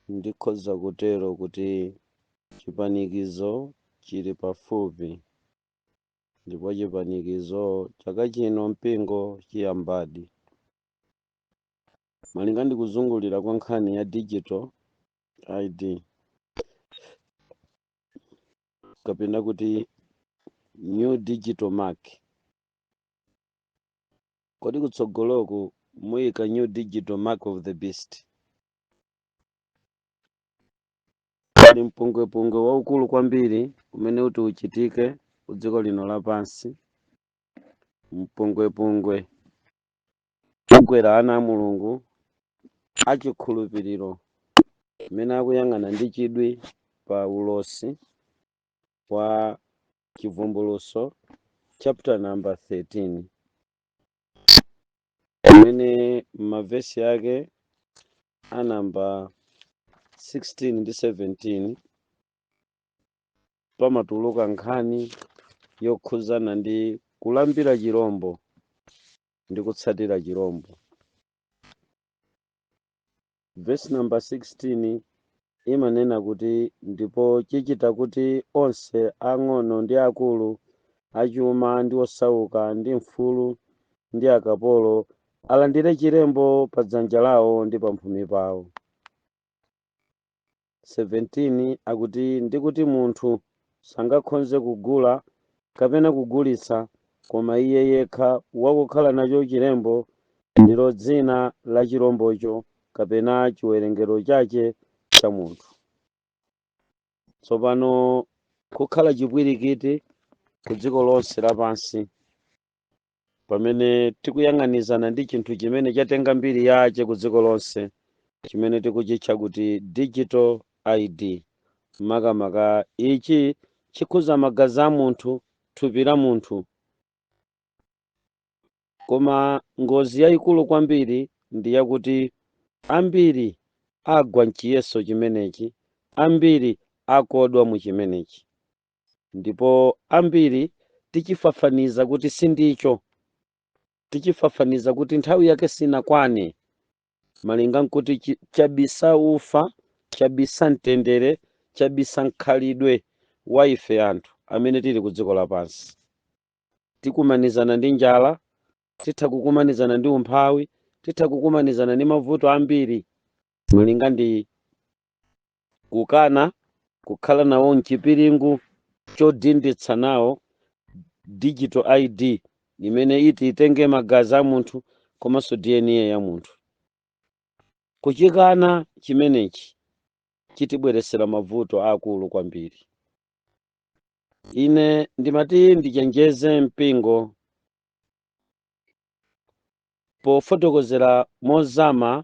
Ndikhoza kutero kuti chipanikizo chili pafupi, ndipo chipanikizo chaka chino mpingo chiyambadi. Malinga ndi kuzungulira kwa nkhani ya digital ID kapena kuti new digital mark. Kodi kutsogoloku muyika new digital mark of the beast? Pali mpungwepungwe waukulu kwambiri umene uti uchitike ku dziko lino lapansi. Mpungwepungwe ugwera ana a Mulungu achikhulupiriro amene akuyang'ana ndi chidwi pa ulosi wa Chivumbulutso chapter number 13, umene mavesi ake a namba 16 ndi 17 pamatuluka nkhani yokhuzana ndi kulambira chirombo ndi kutsatira chirombo. Vesi namba 16 imanena kuti, Ndipo chichita kuti onse ang'ono ndi akulu, achuma ndi osauka, ndi mfulu ndi akapolo, alandire chilembo pa dzanja lawo ndi pamphumi pawo. 17 akuti, ndi kuti munthu sangakhonze kugula kapena kugulitsa, koma iye yekha wakukhala nacho chilembo, ndilo dzina la chirombocho, kapena chiwerengero chache cha munthu. Tsopano kukhala chipwirikiti ku dziko lonse lapansi pamene tikuyang'anizana ndi chinthu chimene chatenga mbiri yache ku dziko lonse, chimene tikuchitcha kuti digital ID. Makamaka ichi chikhuza magazi a munthu, thupi la munthu. Koma ngozi yayikulu kwambiri ndi yakuti ambiri agwa mchiyeso chimenechi, ambiri akodwa mu chimenechi, ndipo ambiri tichifafaniza kuti sindicho, tichifafaniza kuti nthawi yake sinakwane, malinga nkuti chabisa ufa, chabisa mtendere, chabisa mkhalidwe wa ife anthu amene tili ku dziko lapansi. Tikumanizana ndi njala, titha kukumanizana ndi umphawi, titha kukumanizana ndi mavuto ambiri malinga ndi kukana kukhala nawo mchipiringu chodinditsa nawo digital ID imene iti itenge magazi a munthu komanso DNA ya munthu. Kuchikana chimenechi chitibweretsera mavuto akulu kwambiri. Ine ndimati ndichenjeze mpingo pofotokozera mozama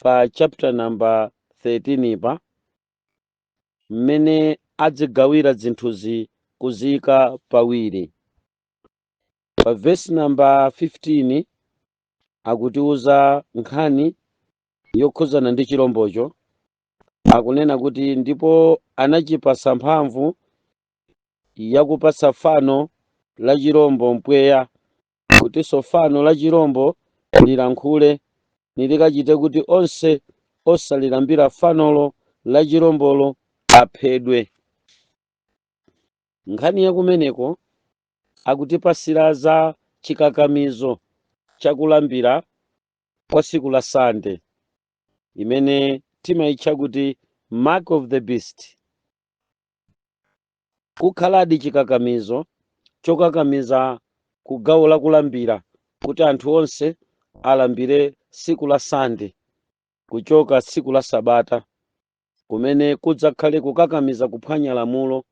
pa chapter number 13 pa mmene adzigawira zinthuzi kuziyika pawiri. Pa verse number 15 akutiuza nkhani yokhuzana ndi chirombocho. Akunena kuti, Ndipo anachipatsa mphamvu yakupatsa fano la chirombo mpweya, kutinso fano la chirombo lilankhule, nilikachite kuti onse osalilambira fanolo la chirombolo aphedwe. Nkhani ya kumeneko akutipasira za chikakamizo cha kulambira kwa tsiku la Sande, imene timaitcha kuti mark of the beast. Kukhaladi chikakamizo chokakamiza ku gawo la kulambira kuti anthu onse alambire tsiku la Sande kuchoka tsiku la Sabata, kumene kudzakhale kukakamiza kuphwanya lamulo.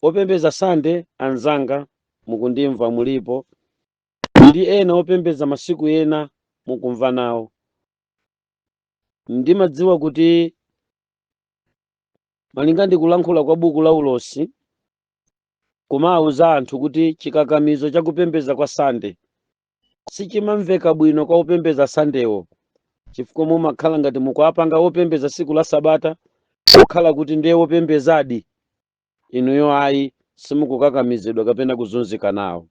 Opembeza Sande anzanga, mukundimva mulipo, ndi ena opembeza masiku ena mukumva nawo. Ndimadziwa kuti malinga ndi kulankhula kwa buku la ulosi, kumawuza anthu kuti chikakamizo cha kupembeza kwa Sande sichimamveka bwino kwa opembeza Sandewo, chifukwa mumakhala ngati mukuapanga opembeza tsiku la Sabata kukhala kuti ndiye opembezadi, inuyo ayi, simukukakamizidwa kapena kuzunzika nawo.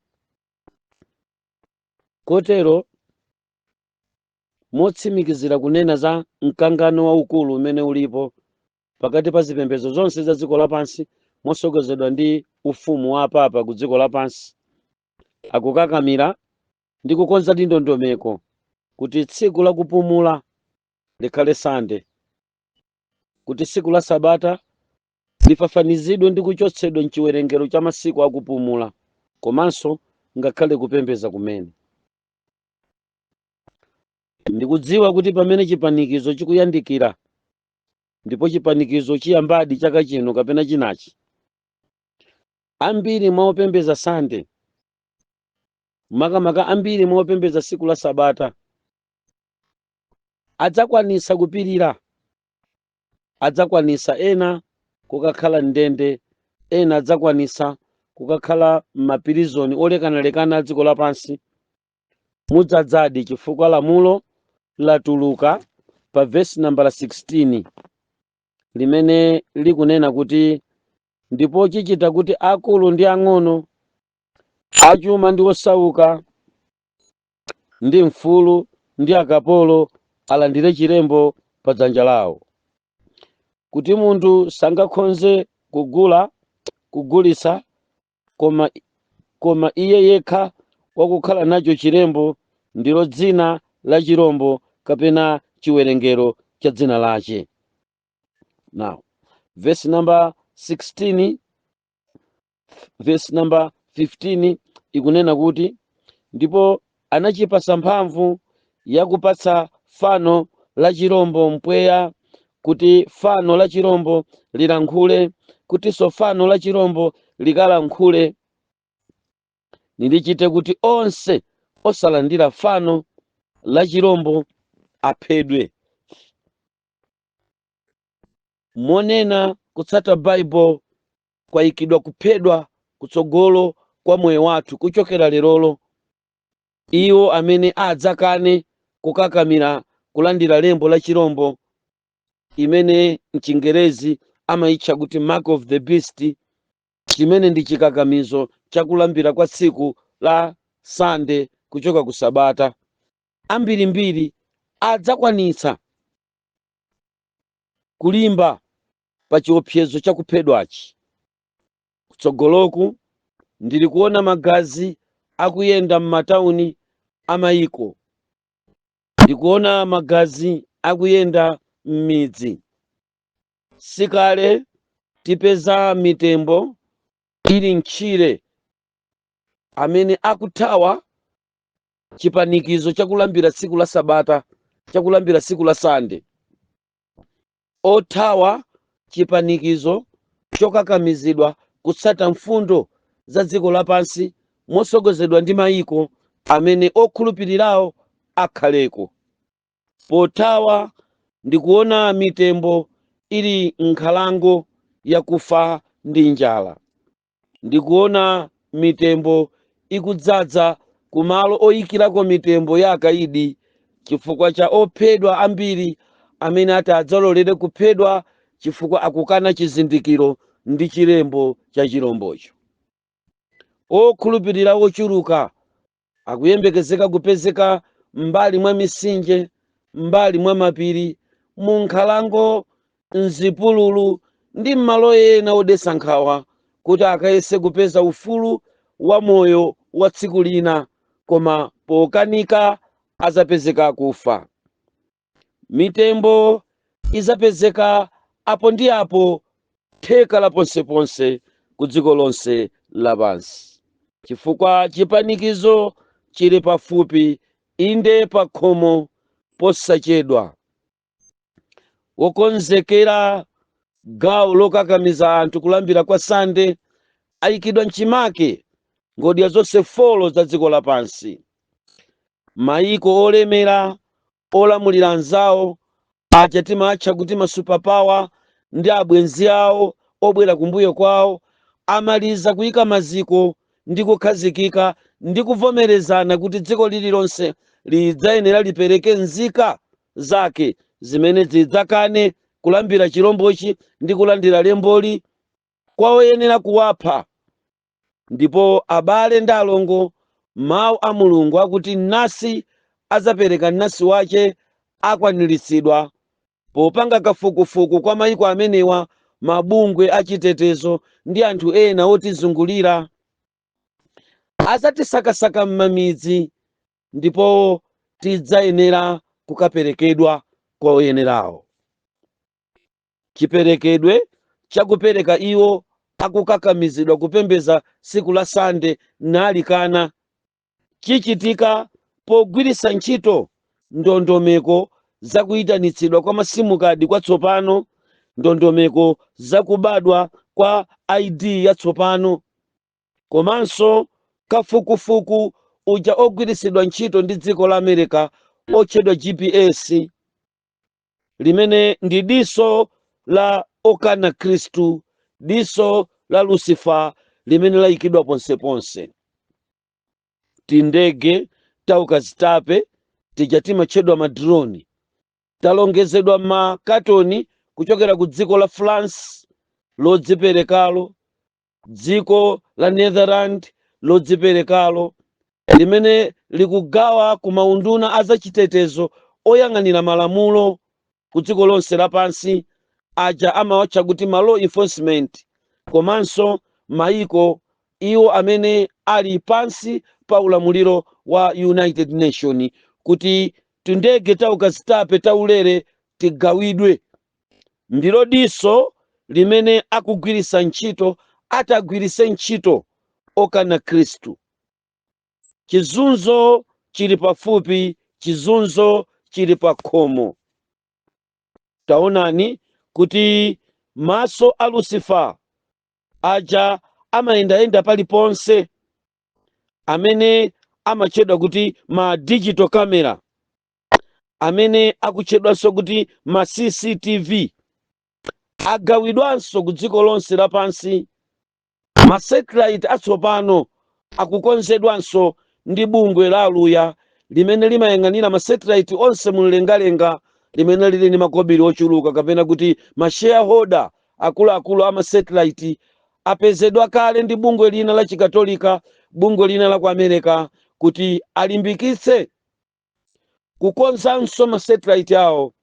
Kotero Motsimikizira kunena za mkangano waukulu umene ulipo pakati pa zipembedzo zonse za dziko lapansi, mosogozedwa ndi ufumu wa apapa ku dziko lapansi, akukakamira ndi kukonza ndi ndondomeko kuti tsiku lakupumula likhale Sande, kuti tsiku la Sabata lifafanizidwe ndi kuchotsedwa mchiwerengero cha masiku akupumula, komanso ngakhale kupembedza kumene. Ndikudziwa kuti pamene chipanikizo chikuyandikira, ndipo chipanikizo chiyambadi chaka chino kapena chinachi, ambiri mwa opembedza Sande, makamaka ambiri mwa opembedza tsiku la Sabata, adzakwanisa kupirira, adzakwanisa ena kukakhala ndende, ena adzakwanisa kukakhala m'mapirizoni olekanalekana a dziko lapansi. Mudzadzadi, chifukwa lamulo latuluka pa vesi nambala 16 limene likunena kuti, "Ndipo chichita kuti akulu ndi ang'ono, achuma ndi osauka, ndi mfulu ndi akapolo alandire chilembo pa dzanja lawo, kuti munthu sangakhonze kugula, kugulitsa, koma iye yekha wakukhala nacho chilembo, ndilo dzina la chirombo kapena chiwerengero cha dzina lache." Now, verse number 16, verse number 15 ikunena kuti, "Ndipo anachipasa mphamvu yakupatsa fano la chirombo mpweya, kuti fano la chirombo lilankhule, kutinso fano la chirombo likalankhule, nilichite kuti onse osalandira fano la chirombo aphedwe." Monena kutsata Baibulo, kwayikidwa kuphedwa kutsogolo kwa moyo wathu kuchokera lerolo. Iwo amene adzakane kukakamira kulandira lembo la chirombo, imene mchingerezi amayitcha kuti mark of the beast, chimene ndi chikakamizo chakulambira kwa tsiku la Sande kuchoka ku Sabata, ambirimbiri adzakwanitsa kulimba pa chiopsezo chakuphedwachi. Kutsogoloku ndili kuona magazi akuyenda m'matawuni amayiko, ndikuona magazi akuyenda m'midzi. Sikale tipeza mitembo ili mtchire, amene akuthawa chipanikizo chakulambira tsiku la Sabata, chakulambira tsiku la Sande, othawa chipanikizo chokakamizidwa kutsata mfundo za dziko lapansi mosogozedwa ndi mayiko amene okhulupirirawo akhaleko. Pothawa, ndikuona mitembo ili nkhalango yakufa ndi njala. Ndikuona mitembo ikudzaza kumalo oyikirako mitembo ya akayidi, chifukwa cha ophedwa ambiri amene ati adzalolere kuphedwa chifukwa akukana chizindikiro ndi chilembo cha chirombocho. Okhulupirira ochuluka akuyembekezeka kupezeka m'mbali mwa mitsinje, m'mbali mwa mapiri, mu nkhalango, mzipululu ndi m'malo ena odetsa nkhawa, kuti akayese kupeza ufulu wa moyo wa tsiku lina, koma pokanika azapezeka akufa. Mitembo izapezeka apo ndi apo, theka la ponseponse ku dziko lonse lapansi, chifukwa chipanikizo chili pafupi, inde pa khomo posachedwa. Wokonzekera gawo lokakamiza anthu kulambira kwa Sande ayikidwa mchimake ngodya zonse four za dziko lapansi. Mayiko olemera olamulira anzawo aja timatcha kuti ma superpower ndi abwenzi awo obwera kumbuyo kwawo amaliza kuyika maziko ndi kukhazikika ndi kuvomerezana kuti dziko lililonse lidzayenera lipereke nzika zake zimene zidzakane kulambira chirombochi ndi kulandira lemboli kwa oyenera kuwapha. Ndipo abale ndi alongo, mawu a Mulungu akuti mnansi azapereka mnansi wace. Akwaniritsidwa popanga kafukufuku kwa mayiko amenewa, mabungwe achitetezo ndi anthu ena otizungulira. Azatisakasaka m'mamidzi ndipo tidzayenera kukaperekedwa kwa oyenerawo. Chiperekedwe chakupereka iwo akukakamizidwa kupembeza tsiku la Sande nalikana chichitika pogwiritsa ntchito ndondomeko zakuyitanitsidwa kwa ma SIM card kwatsopano, ndondomeko zakubadwa kwa ID yatsopano, komanso kafukufuku uja ogwiritsidwa ntchito ndi dziko la America otchedwa GPS, limene ndi diso la okana Khristu, diso la Lucifer limene layikidwa ponseponse. Tindege taukazitape tija timatchedwa ma drone talongezedwa makatoni kuchokera ku dziko la France lodziperekalo, dziko la Netherland lodziperekalo, limene likugawa ku maunduna azachitetezo oyang'anira malamulo ku dziko lonse lapansi, aja amawatcha kuti ma law enforcement, komanso maiko iwo amene ali pansi pa ulamuliro wa United Nation, kuti tindege taukazitape taulere tigawidwe. Ndilo diso limene akugwiritsa ntchito, atagwiritse ntchito okana Khristu. Chizunzo chili pafupi, chizunzo chili pa khomo. Taonani kuti maso a Lucifer aja amayendayenda paliponse, amene amatchedwa kuti ma digital camera, amene akutchedwanso kuti ma CCTV, agawidwanso ku dziko lonse lapansi. Ma satellite atsopano akukonzedwanso ndi bungwe la Aluya limene limayang'anira ma satellite onse mumlengalenga, limene lili ndi makobiri ochuluka, kapena kuti ma shareholder akuluakulu a ma satellite apezedwa kale ndi bungwe lina la Chikatolika, bungwe lina la ku America, kuti alimbikitse kukonzanso ma satellite awo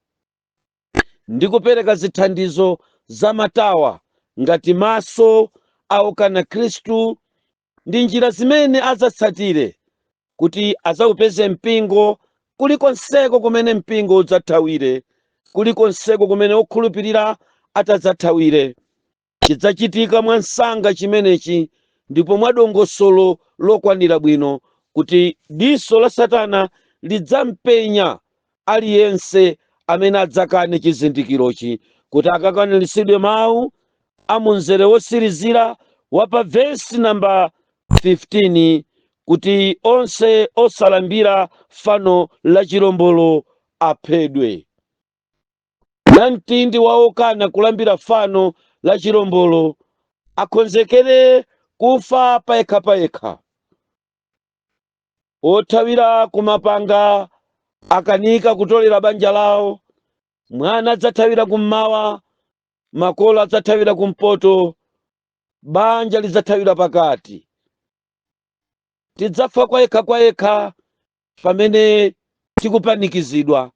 ndi kupereka zithandizo za ma tower ngati maso aokana Khristu, ndi njira zimene adzatsatire kuti adzawupeze mpingo kulikonseko kumene mpingo udzathawire, kulikonseko kumene okhulupirira atadzathawire. Chidzachitika mwansanga chimenechi ndipo mwadongosolo lokwanira bwino, kuti diso la Satana lidzampenya aliyense amene adzakane chizindikirochi, kuti akakwaniritsidwe mawu amunzere wosirizira wa pa vesi namba 15, kuti onse osalambira fano la chilombolo aphedwe. Namtindi wa okana kulambira fano la chilombolo akonzekere kufa payekhapayekha. Othawira kumapanga akanika kutolera banja lawo. Mwana adzathawira kummawa, makolo adzathawira kumpoto, banja lidzathawira pakati. Tidzafa kwayekha kwayekha pamene tikupanikizidwa.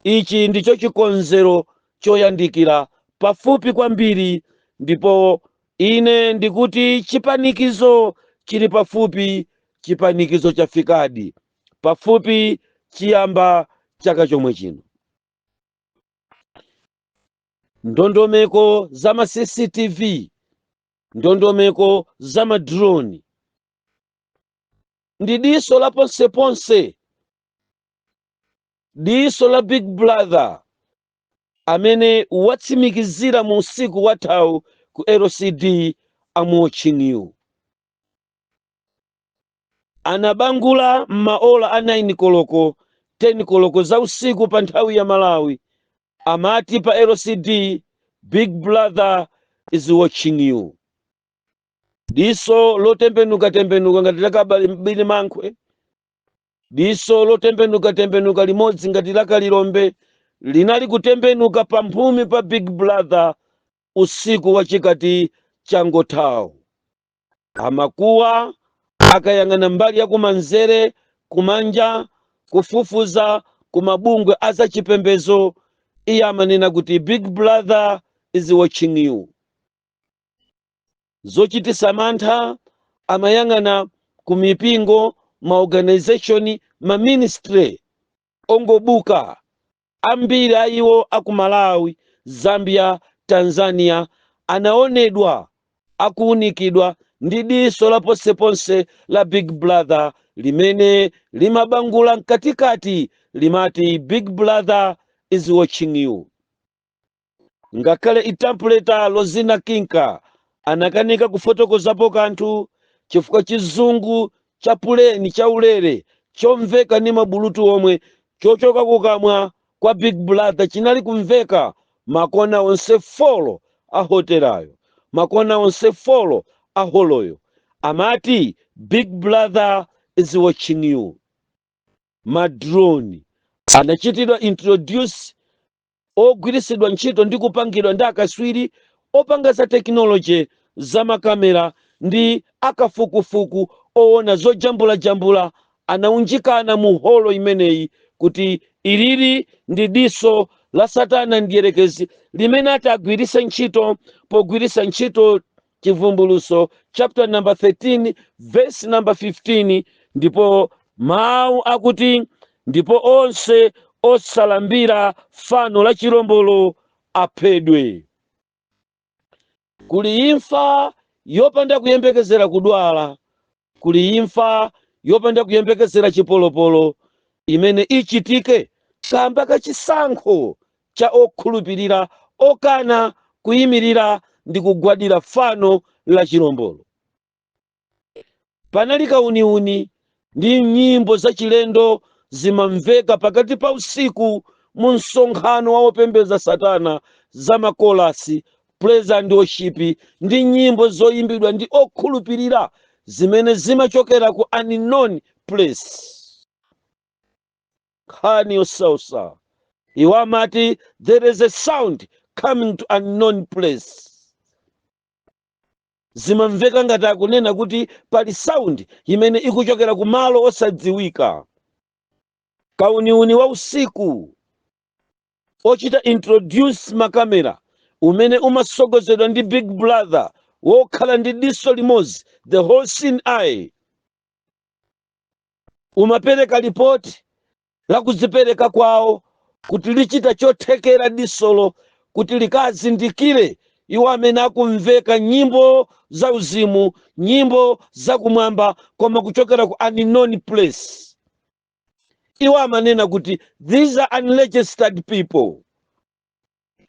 Ichi ndicho chikonzero choyandikira pafupi kwambiri, ndipo ine ndikuti chipanikizo chili pafupi, chipanikizo chafikadi pafupi, chiyamba chaka chomwe chino. Ndondomeko za ma CCTV, ndondomeko za ma drone ndi diso la ponseponse, diso la Big Brother amene watsimikizira mu usiku wathawu ku LCD, "I'm watching you." Anabangula m'maola a 9 koloko, 10 koloko za usiku pa nthawi ya Malawi, amati pa LCD, "Big Brother is watching you." Diso lotembenuka-tembenuka ngati lakabili mankhwe, diso lotembenuka-tembenuka limodzi ngati lakalilombe, linali kutembenuka pamphumi pa Big Brother usiku wachikati changothawu. Amakuwa akayang'ana mbali ya kumanzere, kumanja, kufufuza ku mabungwe azachipembezo. Iye amanena kuti, "Big Brother is watching you." Zochitisa mantha, amayang'ana ku mipingo, maorganization, maministry ongobuka ambiri a iwo aku Malawi, Zambia, Tanzania anaonedwa akuunikidwa ndi diso la ponseponse la Big Brother limene limabangula mkatikati, limati, "Big Brother is watching you." Ngakhale interpreter Lozina Kinka anakanika kufotokozapo kanthu chifukwa chizungu cha plain, chaulere, chomveka ndi mabulutu omwe, chochoka kukamwa kwa Big Brother chinali kumveka makona onse four a hotelayo, makona onse four a holoyo. Amati, "Big Brother is watching you." Madrone anachitidwa introduce, ogwiritsidwa ntchito ndi kupangidwa ndi akaswiri opanga za technology za makamera ndi akafukufuku oona zojambulajambula, anaunjikana mu holo imeneyi kuti ilili ndi diso la Satana ndiyerekezi limene ati agwiritse ntchito pogwiritsa ntchito Chivumbuluso chapter number 13 verse number 15. Ndipo mawu akuti, "Ndipo onse osalambira fano la chilombolo aphedwe." Kuli imfa yopanda kuyembekezera kudwala, kuli imfa yopanda kuyembekezera chipolopolo imene ichitike kamba kachisankho cha okhulupirira okana kuyimirira ndi kugwadira fano la chilombolo. Panali kauniuni ndi nyimbo zachilendo zimamveka pakati pa usiku mu msonkhano wa opembedza Satana, za makolasi, praise and worship ndi nyimbo zoyimbidwa ndi okhulupirira zimene zimachokera ku unknown place. Nkhani yosausa, iwo amati, "There is a sound coming to unknown place." Zimamveka ngati akunena kuti pali sound imene ikuchokera ku malo osadziwika. Kauniuni wa usiku ochita introduce makamera umene umasogozedwa ndi Big Brother wokhala ndi diso limodzi, the all seeing eye, umapereka ripoti la kudzipereka kwawo kuti lichita chothekera disolo kuti likazindikire iwo amene akumveka nyimbo za uzimu, nyimbo zakumwamba, koma kuchokera ku unknown place. Iwo amanena kuti these are unregistered people,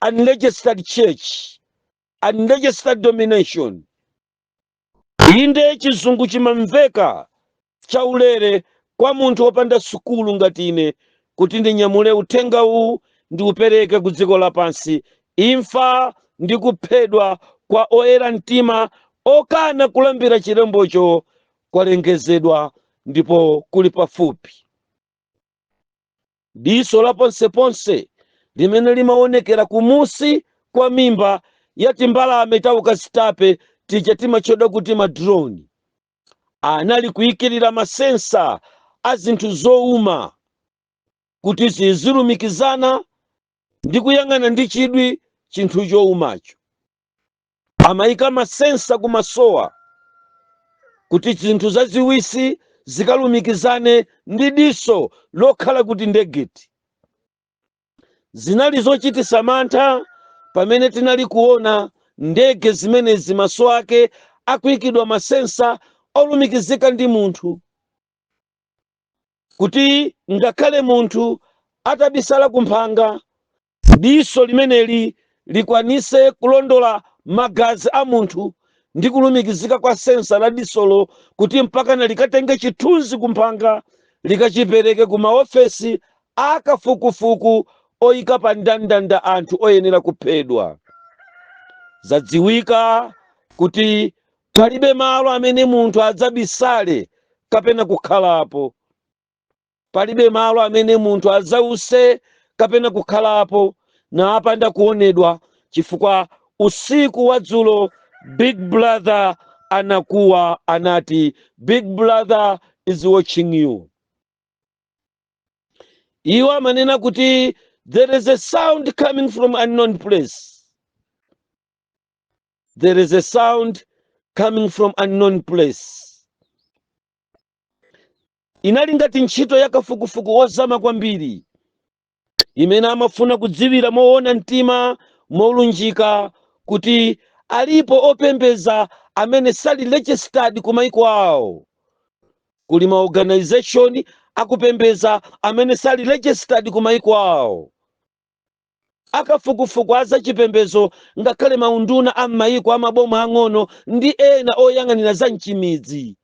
unregistered church, unregistered domination. Inde, chizungu chimamveka chaulere kwa munthu wopanda sukulu ngati ine kuti ndinyamule uthenga uwu ndiupereke ku dziko lapansi. Imfa ndi kuphedwa kwa oyera mtima okana kulambira chilombocho kwalengezedwa ndipo kuli pafupi. Diso la ponseponse limene limaonekera kumusi kwa mimba ya timbalame taukazitape tija timatchedwa kuti madrone anali kuyikirira masensor a zinthu zowuma kuti zizilumikizana ndi kuyang'ana ndi chidwi chinthu chowumacho. Amayika masensor kumasowa kuti zinthu zaziwisi zikalumikizane ndi diso lokhala kuti ndegeti. Zinali zochitisa mantha pamene tinali kuona ndege zimenezi maso ake akuyikidwa masensor olumikizika ndi munthu, kuti ngakhale munthu atabisala kumphanga, diso limeneli likwanise kulondola magazi a munthu ndi kulumikizika kwa sensor la disolo kuti mpakana likatenge chithunzi kumphanga, likachipereke ku maofesi akafukufuku oyika pa ndandanda anthu oyenera kuphedwa. Zadziwika kuti palibe malo amene munthu adzabisale kapena kukhalapo, palibe malo amene munthu adzause kapena kukhalapo napanda kuonedwa, chifukwa usiku wa dzulo Big Brother anakuwa, anati, "Big Brother is watching you." Iwo amanena kuti there is a sound coming from unknown place, there is a sound coming from unknown place. Inali ngati ntchito ya kafukufuku wozama kwambiri imene amafuna kudziwira moona mtima, molunjika, kuti alipo opembeza amene sali registered ku maiko awo, kuli ma organization akupembeza amene sali registered ku maiko awo. Akafukufuku azachipembezo, ngakhale maunduna a m'mayiko amaboma ang'ono ndi ena oyang'anira za mchimidzi,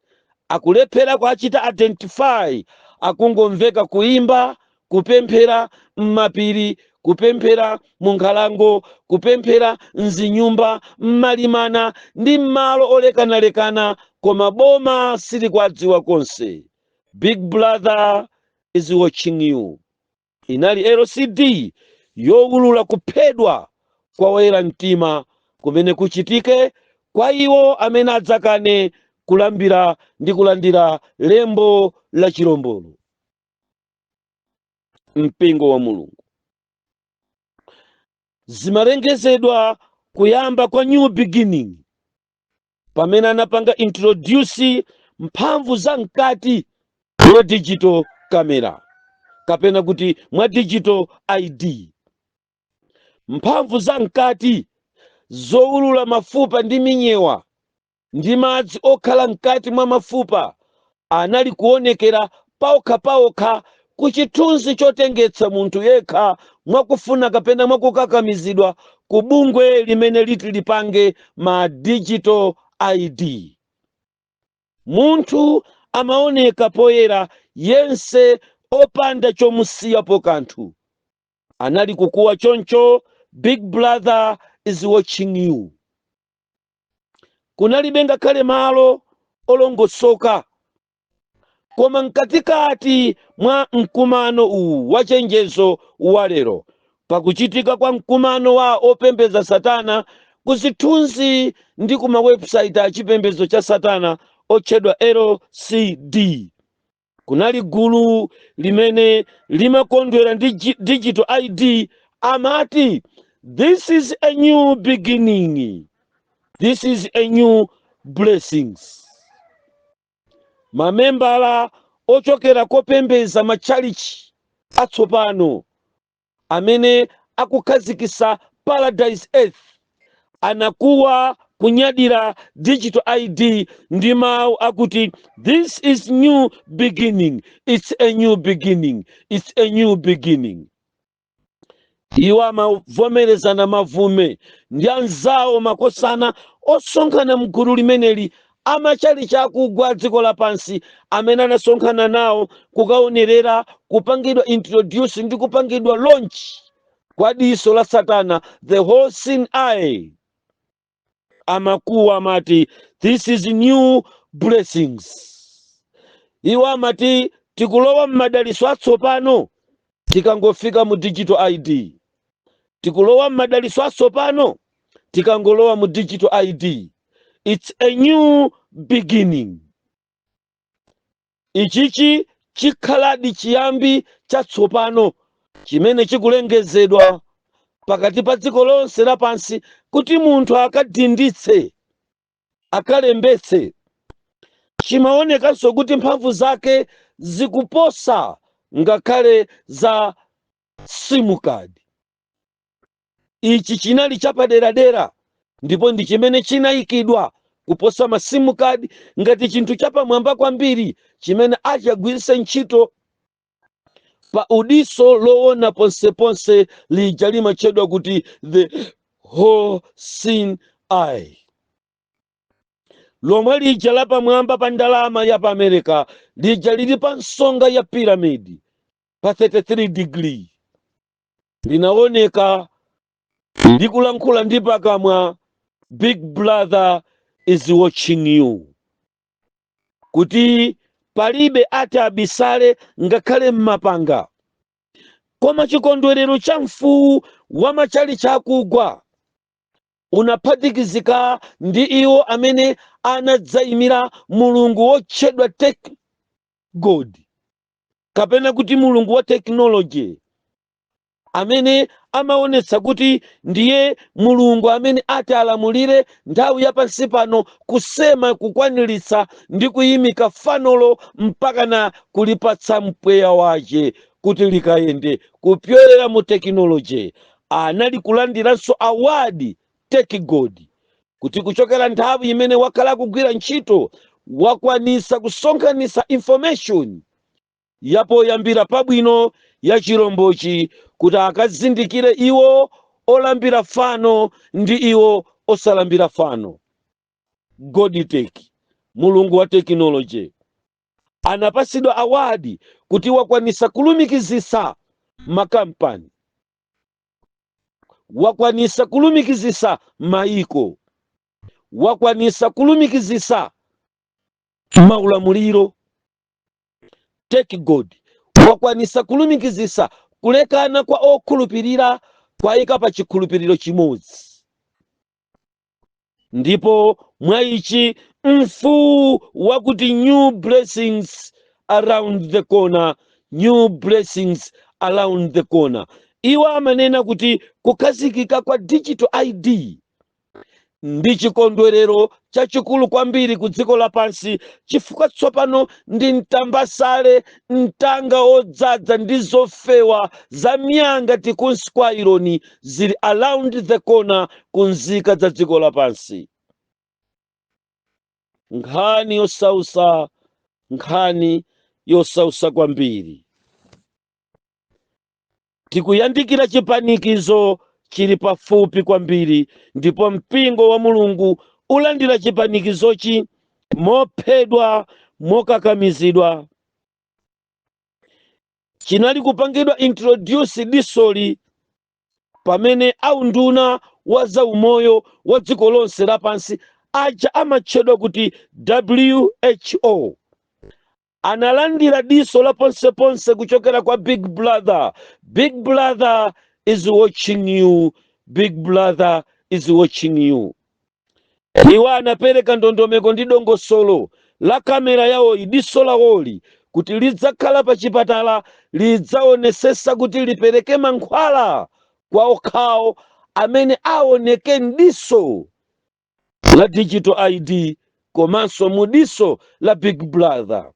akulephera kuachita identify. Akungomveka kuimba, kupemphera m'mapiri, kupemphera mu nkhalango, kupemphera mzinyumba, m'malimana ndi m'malo olekanalekana, koma boma silikuwadziwa konse. Big Brother is watching you. Inali LCD yowulula kuphedwa kwa woyera mtima kumene kuchitike kwa iwo amene adzakane kulambira ndi kulandira lembo la chilombolo. Mpingo wa Mulungu, zimalengezedwa kuyamba kwa new beginning pamene anapanga introduce mphamvu za mkati mwa digital camera, kapena kuti mwa digital ID. Mphamvu za mkati zowulula mafupa ndi minyewa ndi madzi okhala mkati mwa mafupa anali kuonekera paokha ku chithunzi chotengetsa munthu yekha mwakufuna kapena mwakukakamizidwa ku bungwe limene liti lipange ma digital ID. Munthu amaoneka poyera yense, opanda chomusiyapo kanthu. Anali kukuwa choncho, "Big Brother is watching you." Kunalibe ngakhale malo olongosoka, koma mkatikati mwa mkumano uwu wachenjezo wa lero, pakuchitika kwa mkumano wa opembedza satana ku zithunzi ndi kuma website a chipembedzo cha satana otchedwa LCD, kunali gulu limene limakondwera ndi digital ID. Amati, "This is a new beginning, this is a new blessings." Mamembala ochokera kopembeza matchalichi atsopano amene akukhazikitsa Paradise Earth anakuwa kunyadira digital ID ndi mawu akuti, "This is new beginning, it's a new beginning, it's a new beginning." Iwo amavomerezana mavume ndi anzawo makosana osonkhana mgulu limeneli amachalichi akugwa dziko lapansi amene anasonkhana nawo kukaonerera kupangidwa introduce ndi kupangidwa launch kwa diso la satana, the all seeing eye. Amakuwa amati, "This is new blessings." Iwo amati tikulowa m'madaliso atsopano tikangofika mu digital ID, tikulowa m'madaliso atsopano tikangolowa mu digital ID. It's a new beginning. Ichichi chikhaladi chiyambi chatsopano chimene chikulengezedwa pakati pa dziko lonse lapansi kuti munthu akadinditse, akalembetse. Chimaonekanso kuti mphamvu zake zikuposa ngakhale za SIM card. Ichi chinali chapaderadera ndipo ndi chimene chinayikidwa kuposa ma SIM card ngati chinthu chapamwamba kwambiri chimene achagwiritse ntchito pa udiso loona ponseponse lija limatchedwa kuti the all seeing eye, lomwe lija lapamwamba pa ndalama ya pa America, lija lili pa nsonga ya piramidi pa 33 degree, linaoneka likulankhula ndi pakamwa, "Big Brother is watching you," kuti palibe ati abisale ngakhale m'mapanga. Koma chikondwerero cha mfuwu wa machalichi akugwa unaphatikizika ndi iwo amene anadzayimira mulungu wotchedwa Tech God. Kapena kuti mulungu wa technology amene amaonetsa kuti ndiye mulungu amene ati alamulire nthawi yapansi pano, kusema, kukwaniritsa ndi kuyimika fanolo mpaka na kulipatsa mpweya wace kuti likayende kupyolera mu technology, anali kulandiranso award Tech God kuti kuchokera nthawi imene wakhala kugwira ntchito, wakwanisa kusonkhanitsa information yapoyambira pabwino ya chirombochi kuti akazindikire iwo olambira fano ndi iwo osalambira fano. God Tech, mulungu wa technology, anapasidwa award kuti wakwanisa kulumikizisa makampani, wakwanisa kulumikizisa maiko, wakwanisa kulumikizisa maulamuliro. Tech God wakwanisa kulumikizisa kulekana kwa okhulupirira kwayika pa chikhulupiriro chimodzi. Ndipo mwa ichi mfuwu wakuti "New blessings around the corner, new blessings around the corner." Iwo amanena kuti kukhazikika kwa digital ID ndi chikondwerero chachikulu kwambiri ku dziko lapansi, chifukwa tsopano ndi mtambasale mtanga odzaza ndi zofewa za miyanga tikunsi kwa ironi zili around the corner ku nzika za dziko lapansi. Nkhani yosausa, nkhani yosausa kwambiri. Tikuyandikira chipanikizo, chili pafupi kwambiri, ndipo mpingo wa Mulungu ulandira chipanikizochi mophedwa, mokakamizidwa. Chinali kupangidwa introduce disoli pamene aunduna wa zaumoyo wa dziko lonse lapansi aja amatchedwa kuti WHO analandira diso la ponseponse kuchokera kwa Big Brother. Big Brother is watching you, Big Brother is watching you. Iwo anapereka ndondomeko ndi dongosolo la kamera yawoyi, diso lawoli, kuti lidzakhala pa chipatala, lidzaonesesa kuti lipereke mankhwala kwa okhawo amene aoneke m'diso la digital ID komanso mu diso la Big Brother.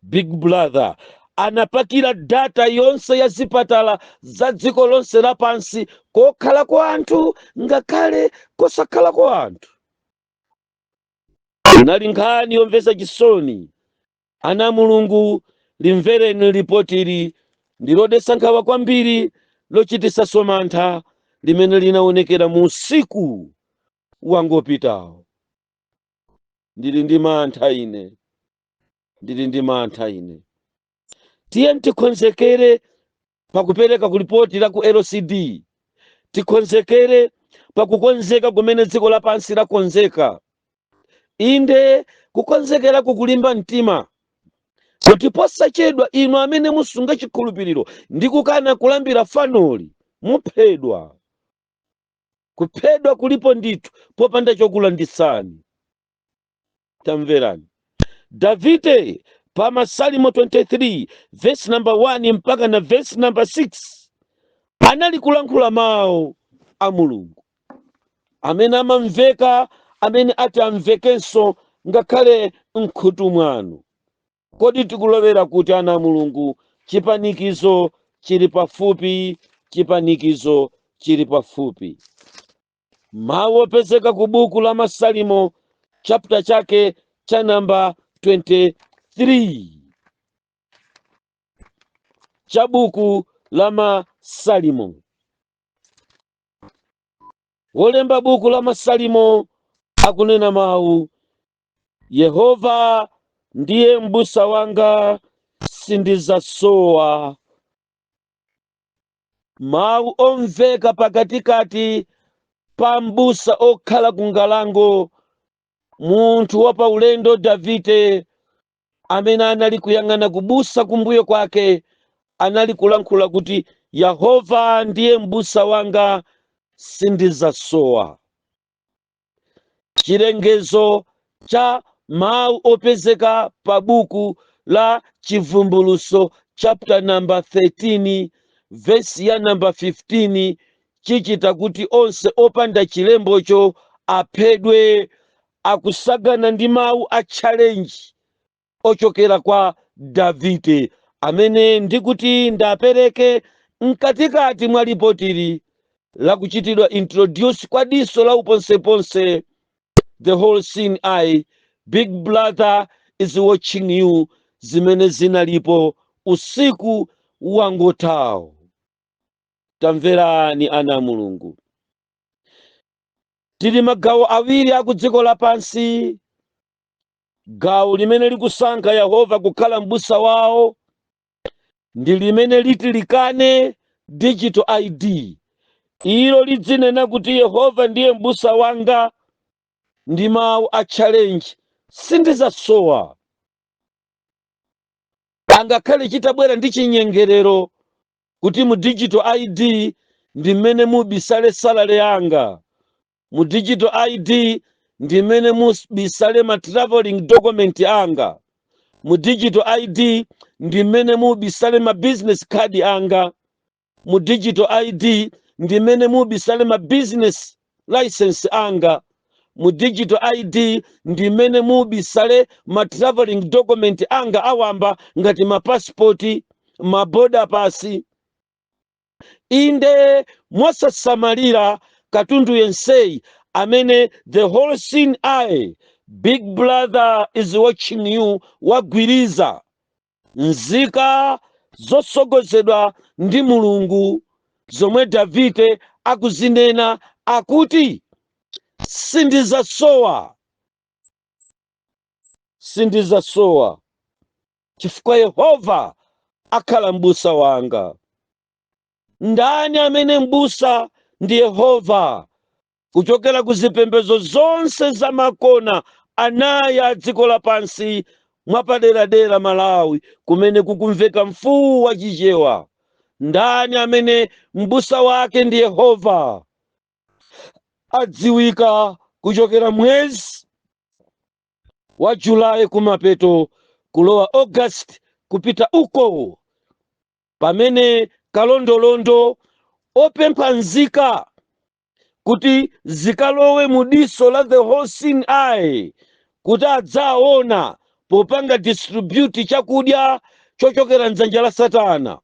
Big Brother anapakira data yonse ya zipatala za dziko lonse lapansi, kokhalako anthu ngakhale kosakhalako anthu. Inali nkhani yomvetsa chisoni. Ana Mulungu, limvereni lipotili, ndi lodetsa nkhawa kwambiri, lochititsanso mantha, limene linaonekera mu usiku wangopitawo. Ndili ndi mantha ine, ndili ndi mantha ine. Tiye tikonzekere pakupereka ku lipoti la ku LCD, tikonzekere pakukonzeka kumene dziko lapansi lakonzeka. Inde, kukonzekera kukulimba mtima kuti posachedwa inu amene musunga chikhulupiriro ndi kukana kulambira fanoli muphedwa. Kuphedwa kulipo ndithu popanda chokulanditsani. Tamverani Davide pa Masalimo 23 verse number 1 mpaka na verse number 6, anali kulankhula mawu a Mulungu amene amamveka, amene ati amvekenso ngakhale mkhutu mwanu. Kodi tikulowera kuti, ana a Mulungu? Chipanikizo chili pafupi, chipanikizo chili pafupi. Mawu opezeka ku buku la Masalimo, chapter chake cha namba 23 cha buku la Masalimo. Wolemba buku la Masalimo akunena mawu: "Yehova ndiye m'busa wanga, sindidzasowa." Mawu omveka pakatikati pa m'busa okhala ku ngalango, munthu wa paulendo Davide amene anali kuyang'ana kubusa kumbuyo kwake, anali kulankhula kuti, "Yehova ndiye m'busa wanga, sindidzasowa." Chilengezo cha mawu opezeka pa buku la Chivumbuluso chapter number 13 verse ya number 15 chichita kuti onse opanda chilembocho aphedwe, akusagana ndi mawu a challenge ochokera kwa Davide amene ndikuti ndapereke mkatikati mwa lipotili lakuchitidwa introduce kwa diso la uponseponse, the all seeing eye, Big Brother is watching you, zimene zinalipo usiku wangothawo. Tamverani ana a Mulungu, tili magawo awiri aku dziko lapansi: gawo limene likusankha Yehova kukhala m'busa wawo ndi limene liti likane digital ID. Ilo lidzinena kuti Yehova ndiye m'busa wanga, ndi mawu a challenge, sindizasowa, angakhale chitabwera ndi chinyengerero kuti mu digital ID ndi mmene mubisale salary yanga, mu digital ID ndi mmene mubisale ma traveling document anga, mu digital ID ndi mmene mubisale ma business card anga, mu digital ID ndi mmene mubisale ma business license anga, mu digital ID ndi mmene mubisale ma traveling document anga awamba ngati ma passport, ma border pass. Inde, mosasamalira katundu yenseyi amene the all seeing eye, Big Brother is watching you wagwiriza, nzika zosogozedwa ndi Mulungu zomwe Davide akuzinena akuti sindizasowa, sindizasowa chifukwa Yehova akhala m'busa wanga. Ndani amene m'busa ndi Yehova? Kuchokera ku zipembedzo zonse za makona anayi a dziko lapansi, mwapaderadera Malawi kumene kukumveka mfuwu wa Chichewa, ndani amene m'busa wake ndi Yehova? Adziwika kuchokera mwezi wa Julayi kumapeto kulowa August kupita uko, pamene kalondolondo opempha nzika kuti zikalowe mu diso la the all seeing eye kuti adzaona popanga distribute chakudya chochokera mdzanja la Satana,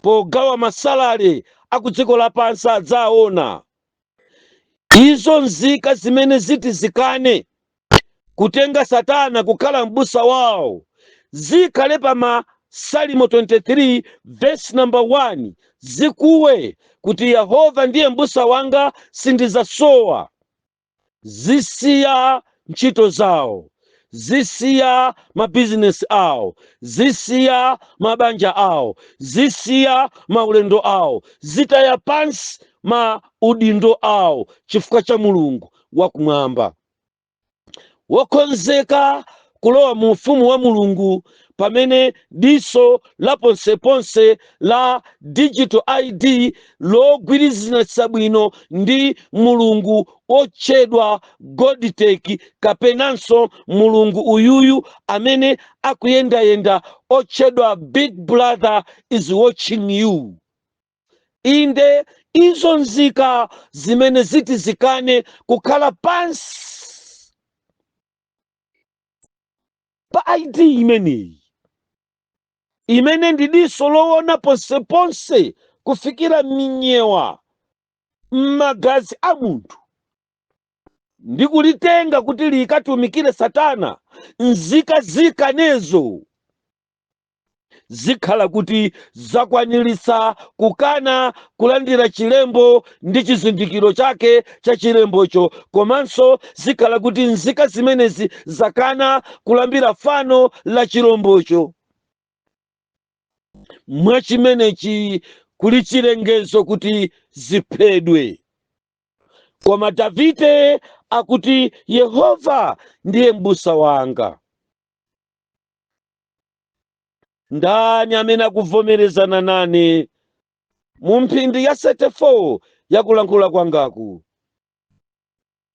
pogawa ma salary aku dziko lapansi, adzaona izo nzika zimene ziti zikane kutenga Satana kukhala m'busa wawo, zikhale pa Masalimo 23 verse number 1, zikuwe kuti Yehova ndiye m'busa wanga, sindizasowa. Zisiya ntchito zawo, zisiya mabizinesi awo, zisiya mabanja awo, zisiya maulendo awo, zitaya pansi ma udindo awo chifukwa cha Mulungu wakumwamba, wokonzeka kulowa mu ufumu wa Mulungu pamene diso la ponseponse la digital ID logwirizanitsa bwino ndi mulungu otchedwa Godtech, kapenanso mulungu uyuyu amene akuyendayenda otchedwa Big Brother is watching you. Inde, izo nzika zimene ziti zikane kukhala pansi pa ID imeneyi, imene ndi diso loona ponseponse kufikira minyewa m'magazi a munthu, ndi kulitenga kuti likatumikire Satana, nzika zikanezo zikhala kuti zakwaniritsa kukana kulandira chilembo ndi chizindikiro chake cha chilembocho, komanso zikhala kuti nzika zimenezi zakana kulambira fano la chilombocho. Mwachimenechi kuli chilengezo kuti ziphedwe. Koma Davide akuti Yehova ndiye m'busa wanga. Ndani amene akuvomerezana nane mu mphindi ya 34 yakulankhula kwangaku,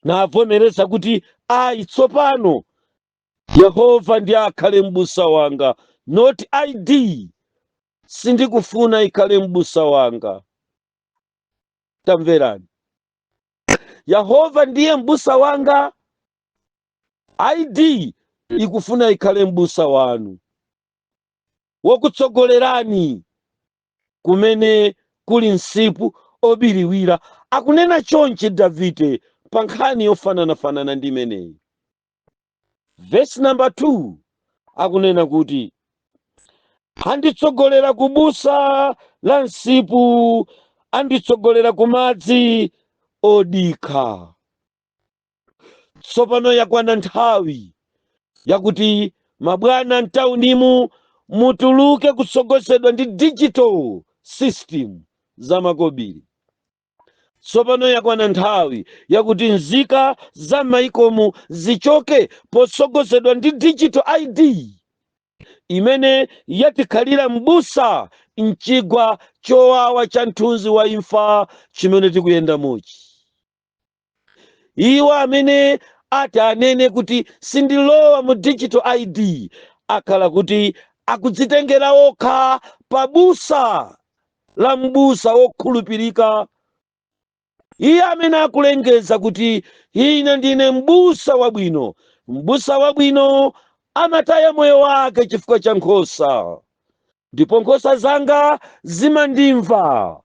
navomereza kuti ayi, tsopano Yehova ndiye akhale m'busa wanga? Not ID sindikufuna ikhale m'busa wanga. Tamverani, Yehova ndiye m'busa wanga. ID ikufuna ikhale m'busa wanu wokutsogolerani kumene kuli msipu obiriwira. Akunena chonchi Davide pa nkhani yofananafanana ndi imeneyi. Vesi namba 2 akunena kuti anditsogolera ku busa la msipu, anditsogolera ku madzi odikha. Tsopano yakwana nthawi yakuti mabwana mtaunimu mutuluke kutsogozedwa ndi digital system za makobiri. Tsopano yakwana nthawi yakuti nzika za maikomu zichoke potsogozedwa ndi digital ID imene yatikhalira m'busa mchigwa chowawa cha mthunzi wa imfa chimene tikuyenda muchi. Iwo amene ati anene kuti sindilowa mu digital ID akhala kuti akudzitengera okha pabusa la m'busa wokhulupirika. Iye amene akulengeza kuti ine ndine m'busa wabwino, m'busa wabwino amataya moyo wake chifukwa cha nkhosa, ndipo nkhosa zanga zimandimva,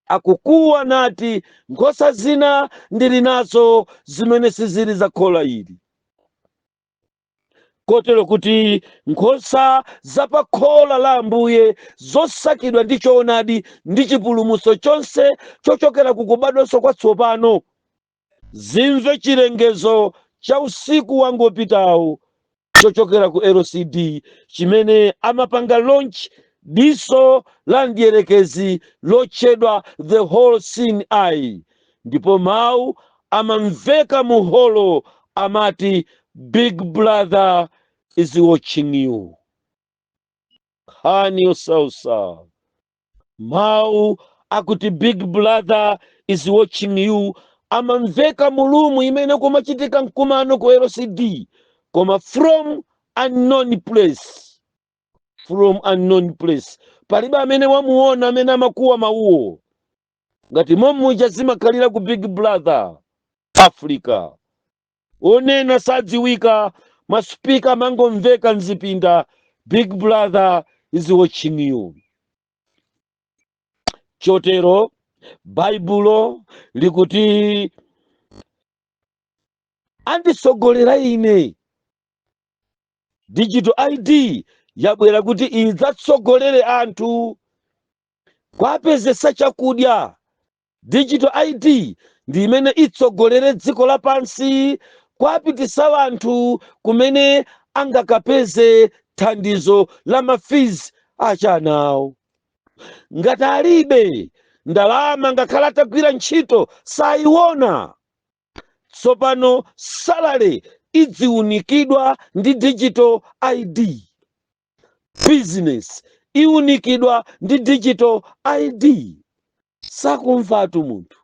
akukuwa nati, nkhosa zina ndili nazo zimene sizili za khola ili. Kotero kuti nkhosa zapakhola la Ambuye zosakidwa ndi choonadi ndi chipulumutso chonse chochokera kukubadwanso kwatsopano zimve chilengezo cha usiku wangopitawu chochokera ku LCD chimene amapanga launch diso la mdierekezi lotchedwa the All Seeing Eye. Ndipo mawu amamveka mu holo, amati, "Big Brother is watching you." Nkhani yosausa, mawu akuti "Big Brother is watching you" amamveka mu room imene kumachitika mkumano ku LCD, koma from unknown place, from unknown place. Palibe amene wamuona amene amakuwa mawuwo, ngati mommuja zimakhalira ku Big Brother Africa. Onena sadziwika, masipika amangomveka mzipinda, "Big Brother is watching you." Chotero Baibulo likuti anditsogolera ine. Digital ID yabwera kuti idzatsogolere anthu kwapezesa chakudya. Digital ID ndi imene itsogolere dziko lapansi kwapitisa anthu kumene angakapeze thandizo la ma fees achanawo. Ngati alibe ndalama, ngakhala atagwira ntchito sayiona. Tsopano salary idziunikidwa ndi digital ID, business iunikidwa ndi digital ID. Sakumvatu munthu.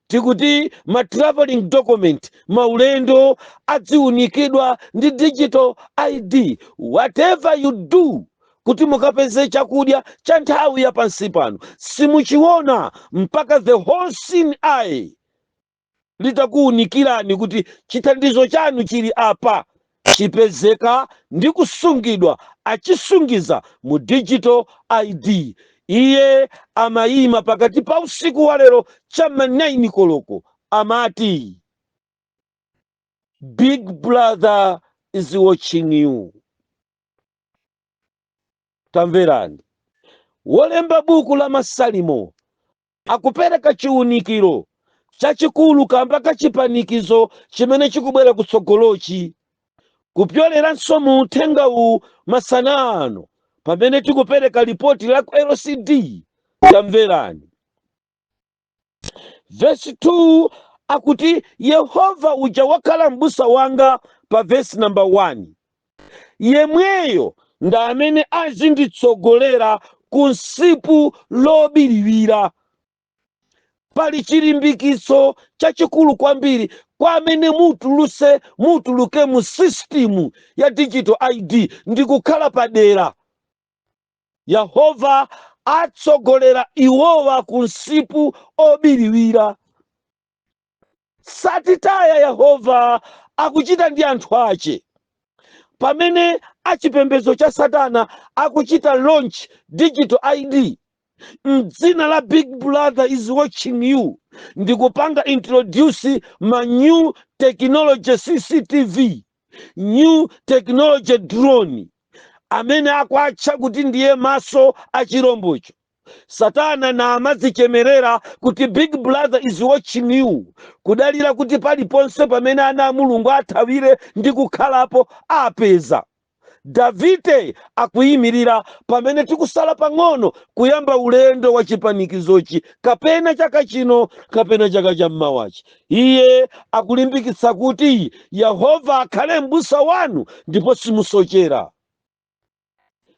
Tikuti ma traveling document, maulendo adziunikidwa ndi digital ID. Whatever you do kuti mukapeze chakudya cha nthawi ya pansi pano simuchiona mpaka the All Seeing Eye litakuunikirani kuti chithandizo chanu chili apa, chipezeka ndi kusungidwa, achisungiza mu digital ID. Iye amayima pakati pa usiku wa lero chama 9 koloko, amati, "Big Brother is watching you." Tamverani, wolemba buku la Masalimo akupereka chiwunikiro chachikulu kamba ka chipanikizo chimene chikubwera kutsogolochi, kupyoleranso mu uthenga uwu masana ano pamene tikupereka lipoti la ku LCD. Tamverani, vesi 2 akuti Yehova uja wakhala m'busa wanga pa vesi namba 1, yemweyo ndi amene azinditsogolera ku msipu lobiriwira. Pali chilimbikitso chachikulu kwambiri kwa amene mutuluse, mutuluke mu system ya digital ID ndi kukhala padera. Yehova atsogolera iwowa ku msipu obiriwira. Satitaya Yehova, akuchita ndi anthu ache. Pamene achipembedzo cha Satana akuchita launch digital ID mdzina la "Big Brother is watching you" ndikupanga introduce ma new technology CCTV, new technology drone, amene akuatcha kuti ndiye maso a chirombocho, Satana na amadzichemerera kuti "Big Brother is watching you", kudalira kuti paliponse pamene ana a Mulungu athawire ndi kukhalapo apeza. Davide akuyimirira pamene tikusala pang'ono kuyamba ulendo wa chipanikizochi, kapena chaka chino kapena chaka cham'mawachi. Iye akulimbikitsa kuti Yehova akhale m'busa wanu ndipo simusochera.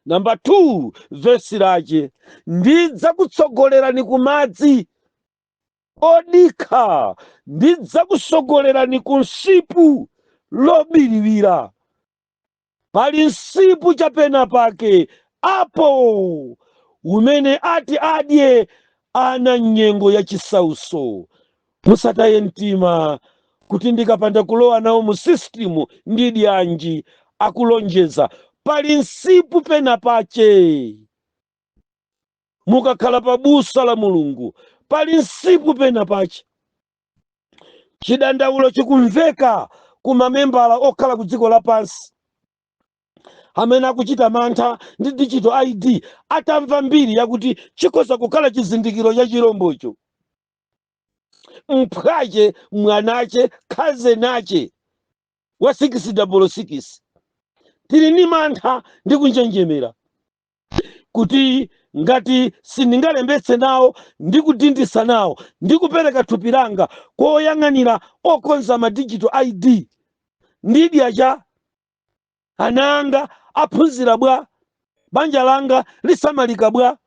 Namba 2, vesi lache: "Ndidzakutsogolerani ku madzi odikha, ndidzakusogolerani ku msipu lobiriwira." Pali msipu chapena pake apo umene ati adye ana nyengo ya chisauso. Musataye mtima kuti ndikapanda kulowa nawo mu system ndidyanji. Akulonjeza pali msipu pena pache. Mukakhala pa busa la Mulungu, pali msipu pena pache. Chidandaulo chikumveka ku mamembala okhala ku dziko lapansi amene akuchita mantha ndi digital ID, atamva mbiri yakuti chikhoza kukhala chizindikiro cha chirombocho. Mphwache, mwanache, khazenache wa 666, tili ni mantha ndi kunjenjemera kuti ngati sindingalembetse nawo ndi kudindisa nawo ndi kupereka thupi langa koyang'anira okonza ma digital ID, ndidya cha? Ana anga aphunzira bwa? Banja langa lisamalika bwa?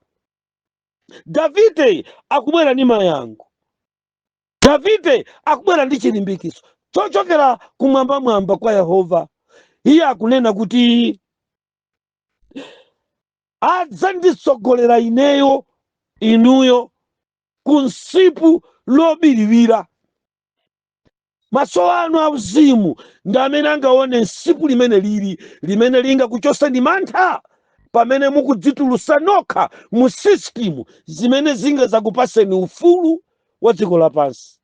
Davide akubwera ndi mayankho. Davide akubwera ndi chilimbikiso chochokera kumwambamwamba kwa Yehova. Iye akunena kuti adzanditsogolera ineyo, inuyo, ku msipu lobiriwira. Maso anu auzimu ndi amene angaone msipu limene lili, limene lingakuchoseni mantha pamene mukudzitulusa nokha mu system zimene zingazakupaseni ufulu wa dziko lapansi.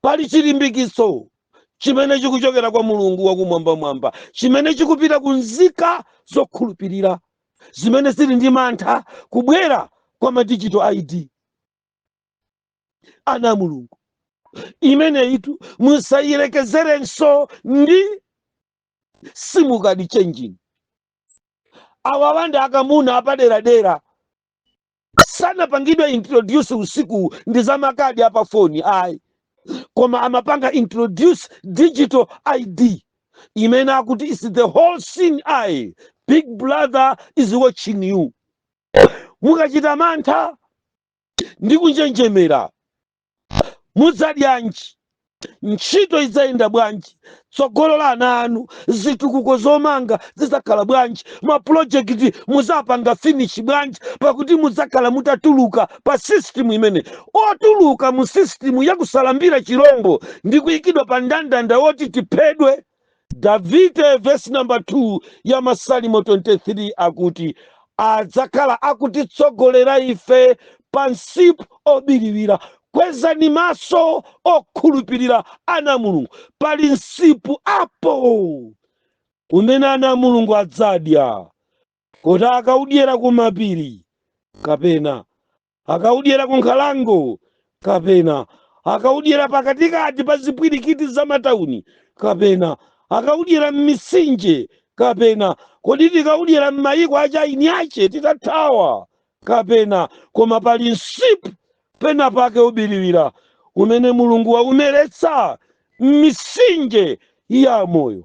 Pali chilimbikiso chimene chikuchokera kwa Mulungu wakumwambamwamba chimene chikupita ku nzika zokhulupirira zimene zili ndi mantha kubwera kwa ma digital ID. Ana a Mulungu, imeneyitu musayilekezerenso ndi SIM card changing. Awawa ndi akamuna apaderadera, sanapangidwe introduce usiku ndi za makadi apafoni ayi, koma amapanga introduce digital ID imene akuti is the all seeing eye, Big Brother is watching you. Mukachita mantha ndi kunjenjemera, mudzadyanji? Ntchito idzayenda bwanji? Tsogolo la ana anu, zitukuko zomanga zidzakhala bwanji? Mapulojekiti muzapanga finish bwanji, pakuti mudzakhala mutatuluka pa system imene? Otuluka mu system yakusalambira chirombo ndi kuyikidwa pa ndandanda woti tiphedwe, Davide verse number 2 ya Masalimo 23 akuti adzakhala akutitsogolera ife pa msipu obiriwira. Kwezani maso okhulupirira, ana Mulungu. Pali msipu apo umene ana Mulungu adzadya, kuti akaudyera ku mapiri kapena akaudyera ku nkhalango kapena akaudyera pakatikati pa zipwirikiti za matauni kapena akaudyera m'mitsinje kapena kodi tikaudyera m'mayiko achaini ache titathawa kapena, koma pali msipu pena pake ubiriwira umene Mulungu waumeretsa m'mitsinje ya moyo,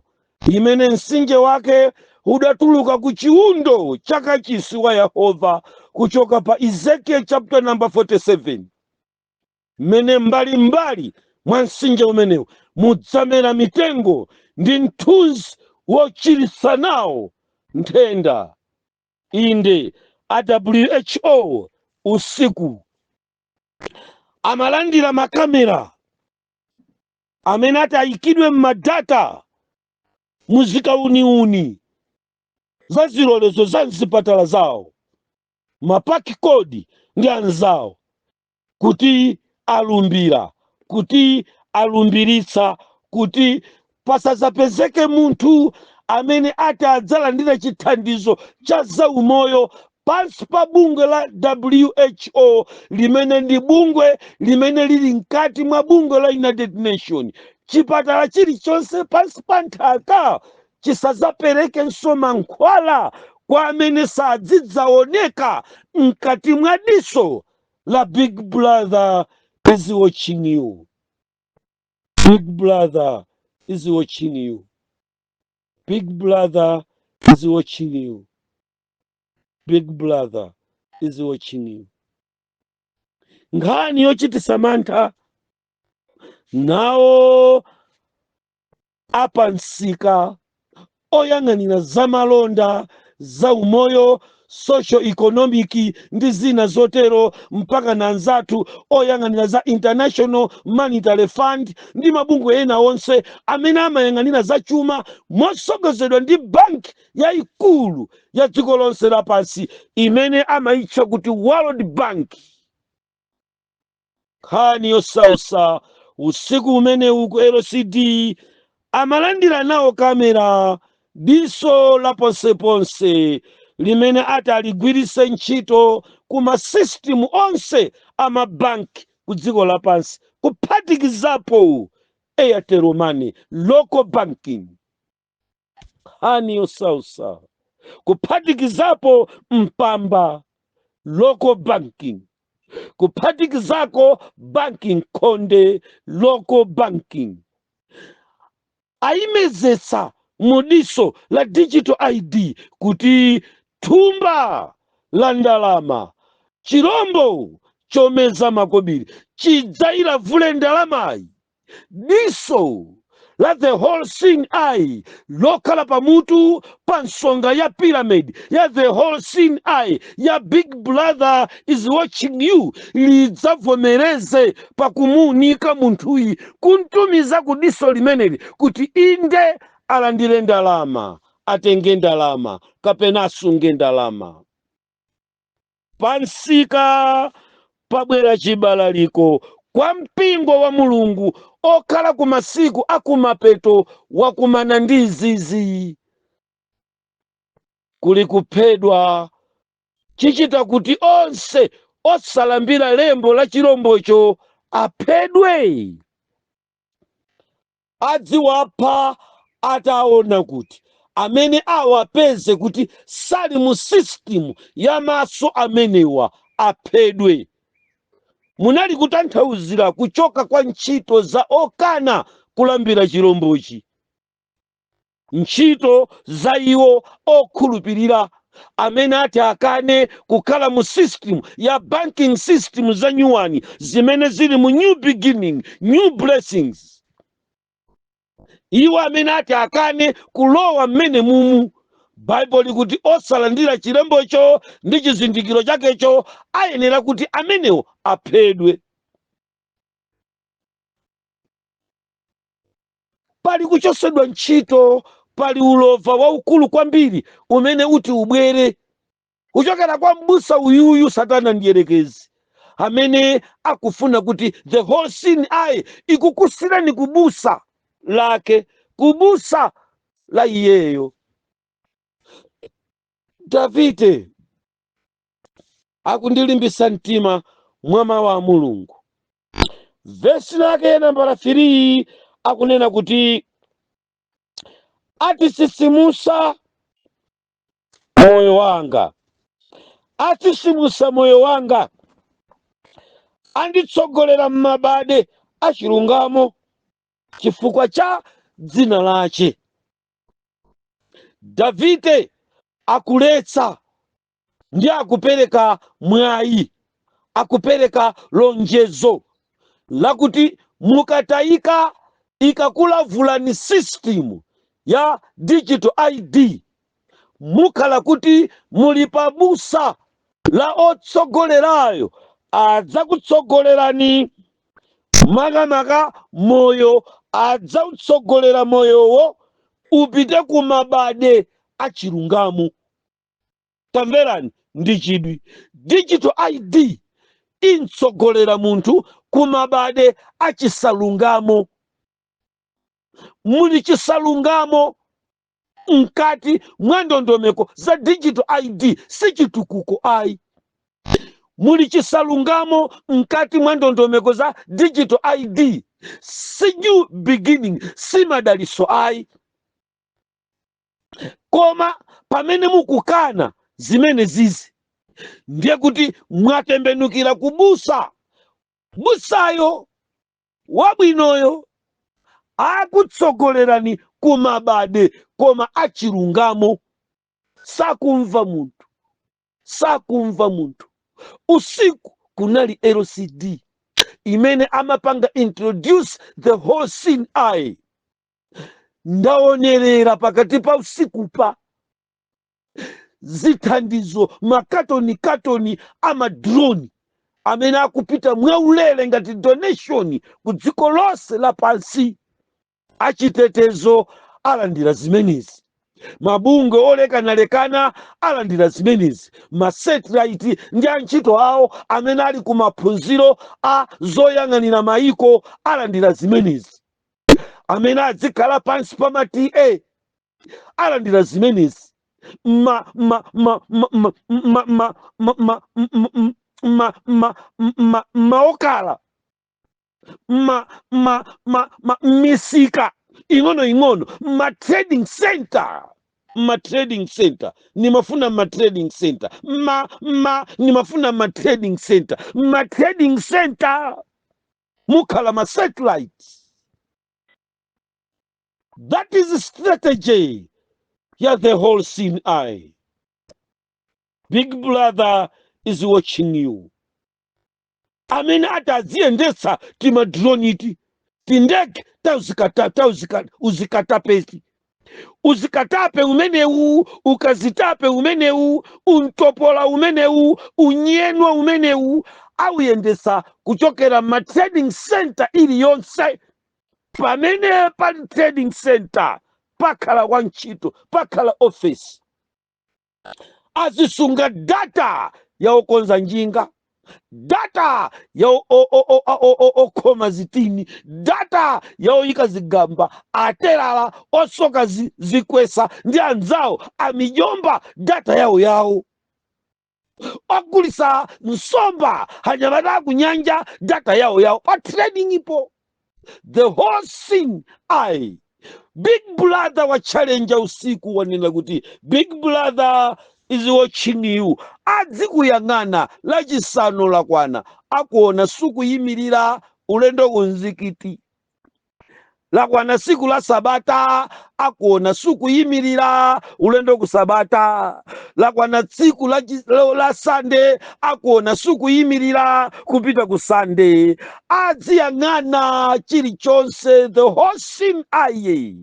imene mtsinje wake Udatuluka ku chiundo cha kachisi wa Yehova, kuchoka pa Ezekiel chapter number 47, mmene mbalimbali mwa mtsinje umenewu mudzamera mitengo ndi mthunzi wochiritsa nawo nthenda. Inde, a WHO usiku amalandira makamera amene ati ayikidwe m'madata muzikauniuni za zilolezo za mzipatala zawo, mapaki kodi ndi anzawo, kuti alumbira, kuti alumbiritsa kuti pasadzapezeke munthu amene ati adzalandire chithandizo cha zaumoyo pansi pa bungwe la WHO, limene ndi bungwe limene lili mkati mwa bungwe la United Nation. Chipatala chilichonse pansi pa nthaka chisadzaperekenso mankhwala kwa amene sadzidzaoneka mkati mwa diso la Big Brother is watching you. Big Brother is watching you. Big Brother is watching you. Big Brother is watching you. Nkhani yochitisa mantha. Nawo apansika oyang'anira zamalonda, zaumoyo, social economic ndi zina zotero, mpaka na anzathu oyang'anira za International Monetary Fund ndi mabungwe ena onse amene amayang'anira za chuma, mosogozedwa ndi banki yayikulu ya dziko lonse lapansi imene amayitcha kuti World Bank. Nkhani yosausa, usiku umenewu ku LCD amalandira nawo kamera, diso la ponseponse limene ati aligwiritse ntchito ku masystem onse amabanki ku dziko lapansi, kuphatikizapo Airtel Money, local banking. Nkhani yosausa, kuphatikizapo Mpamba, local banking, kuphatikizako banking khonde, local banking, ayimezetsa mudiso la digital ID kuti thumba la ndalama, chirombo chomeza makobiri, chidzayilavule ndalamayi. Diso la the all seeing eye lokhala pamutu pa nsonga ya pyramid ya the all seeing eye ya Big Brother is watching you lidzavomereze pakumuunika munthuyi, kuntumiza ku diso limeneli kuti inde, alandire ndalama, atenge ndalama kapena asunge ndalama. Pansika pabwera chibalaliko kwa mpingo wa Mulungu okhala ku masiku akumapeto, wakumana ndi izizi. Kuli kuphedwa, chichita kuti onse osalambira lembo la chirombocho aphedwe. Adziwapha ataona kuti amene awapeze kuti sali mu system ya maso amenewa aphedwe. Munali kutanthauzira kuchoka kwa ntchito za okana kulambira chirombochi, ntchito za iwo okhulupirira amene ati akane kukhala mu system ya banking system za nyuwani zimene zili mu new beginning, new blessings. Iwo amene ati akane kulowa mmene mumu, Baibulo likuti osalandira chilembocho ndi chizindikiro chakecho ayenera kuti amenewo aphedwe. Pali kuchosedwa ntchito, pali ulova waukulu kwambiri umene uti ubwere kuchokera kwa mbusa uyuyu, Satana ndiyerekezi, amene akufuna kuti the all seeing eye ikukusirani kubusa lake, kubusa la iyeyo. Davide akundilimbisa mtima mwa mawu a Mulungu. Vesi lake nambala 3 akunena kuti atisisimusa moyo wanga, atsitsimutsa moyo wanga, anditsogolera m'mabade achilungamo chifukwa cha dzina lache. Davide akuletsa ndi akupereka mwayi, akupereka lonjezo lakuti mukatayika, ikakulavulani system ya digital ID, mukhala kuti muli pabusa la otsogolerayo, adzakutsogolerani makamaka moyo, adzautsogolera moyowo upite ku mabade achilungamo. Tamverani ndi chidwi, digital ID itsogolera munthu ku mabade achisalungamo. Muli chisalungamo mkati mwa ndondomeko za digital ID, si chitukuko ayi. Muli chisalungamo mkati mwa ndondomeko za digital ID, si new beginning, si madaliso ayi. Koma pamene mukukana zimene zizi, ndiye kuti mwatembenukira kubusa. Busayo wabwinoyo akutsogolerani kumabade koma achilungamo. Sakumva munthu, sakumva munthu. Usiku kunali LCD imene amapanga introduce the all seeing eye. Ndaonerera pakati pa usikupa zithandizo, makatoni katoni ama drone amene akupita mwaulere ngati donation ku dziko lonse lapansi. Achitetezo alandira zimenezi, mabungwe olekanalekana alandira zimenezi, ma satellite ndi antchito awo amene ali ku maphunziro a zoyang'anira mayiko alandira zimenezi, amene adzikhala pansi pa ma TA alandira zimenezi, ma ma ma ma ma ma ma ma ma ma ma ma maokala, ma ma ma ma misika ing'ono ing'ono, ma trading center, ma trading center, nimafuna ma trading center, ma ma nimafuna ma trading center, ma trading center mukhala ma satellites. That is strategy ya the all seeing eye. Big Brother is watching you. Amene ati adziyendetsa tima drone iti, tindege uzikatapeti, uzikatape umenewu, ukazitape umenewu, untopola umenewu, unyenwa umenewu, awuyendetsa kuchokera ma trading center iliyonse. Pamene pali trading center pakhala wantchito, pakhala office, azisunga data ya okonza njinga, data ya okhoma zitini, data ya oyika zigamba, atelala, osoka zikwesa ndi anzawo amijomba, data yawo yawo, ogulisa nsomba, anyamata akunyanja, data yawo yawo pa trading ipo. The all seeing eye, Big Brother wa challenge usiku, wanena kuti Big Brother is watching you, adzikuyang'ana. Lachisanu lakwana, akuona sukuyimirira ulendo kunzikiti. Lakwana siku la Sabata, akuona sukuyimirira ulendo ku Sabata. Lakwana tsiku la Sande, akuona sukuyimirira kupita ku Sande. Adziyang'ana chilichonse. The all seeing eye,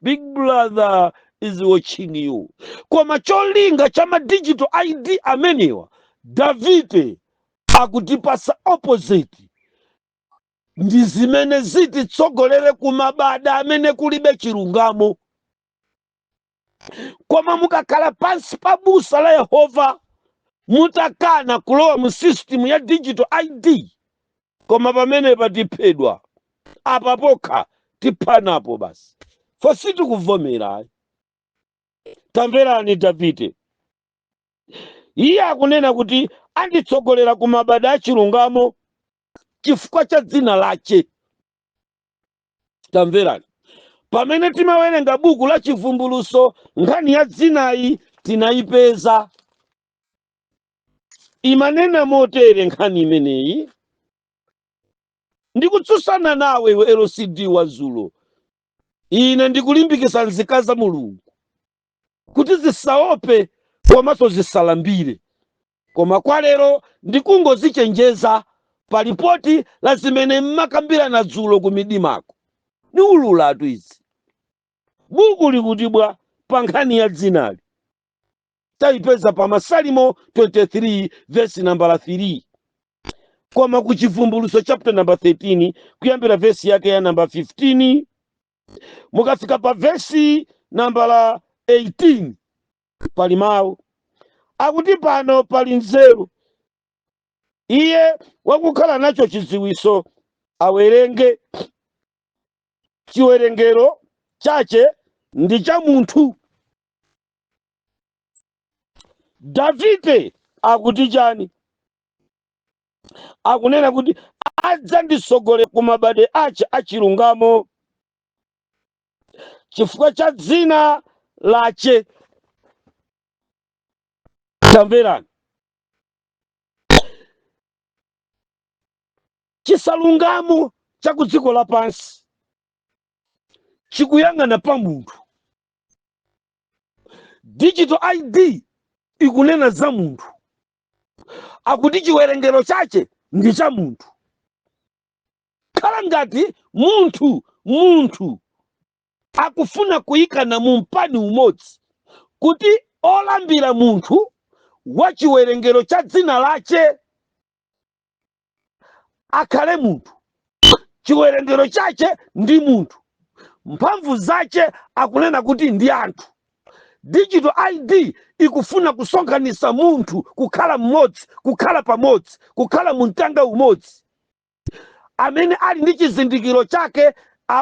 Big Brother is watching you. Koma cholinga cha ma digital ID amenewa, Davide akutipasa opposite, ndi zimene zititsogolere kumabada amene kulibe chilungamo. Koma mukakhala pansi pa busa la Yehova, mutakana kulowa mu system ya digital ID, koma pamenepa tiphedwa apa pokha, tiphanapo basi, fo sitikuvomera. Tamverani Davide, iye akunena kuti anditsogolera ku mabada achilungamo chifukwa cha dzina lache. Tamverani, pamene timawerenga buku la Chivumbuluso, nkhani ya dzinayi tinayipeza imanena motere. Nkhani imeneyi ndikutsutsana nawe iwe LCD wa zulo. Ine ndikulimbikitsa nzika za Mulungu. Kuti zisaope komanso zisalambire. Koma kwa lero ndikungozichenjeza pa lipoti la zimene mmakambirana dzulo ku midimako. Niululatu izi. Buku likuti bwa pa nkhani ya dzinali? Tayipeza pa Masalimo 23 vesi nambala 3, koma ku Chivumbulutso chapter number 13 kuyambira vesi yake ya namba 15, mukafika pa vesi nambala 18, pali mawu akuti, "Pano pali nzeru. Iye wakukhala nacho chidziwitso awerenge. Chiwerengero chache ndi cha munthu." Davide akuti chani? Akunena kuti adzandisogolera ku mabade ache achilungamo chifukwa cha dzina lache. Tamverani, chisalungamo cha ku dziko lapansi chikuyang'ana pa munthu. Digital ID ikunena za munthu, akuti chiwerengero chache ndi cha munthu. Khala ngati munthu akufuna kuyikana mu mpani umodzi kuti olambira munthu wa chiwerengero cha dzina lache akhale munthu, chiwerengero chache ndi munthu, mphamvu zache akunena kuti ndi anthu. Digital ID ikufuna kusonkhanitsa munthu kukhala mmodzi, kukhala pamodzi, kukhala mu mtanga umodzi, amene ali ndi chizindikiro chake.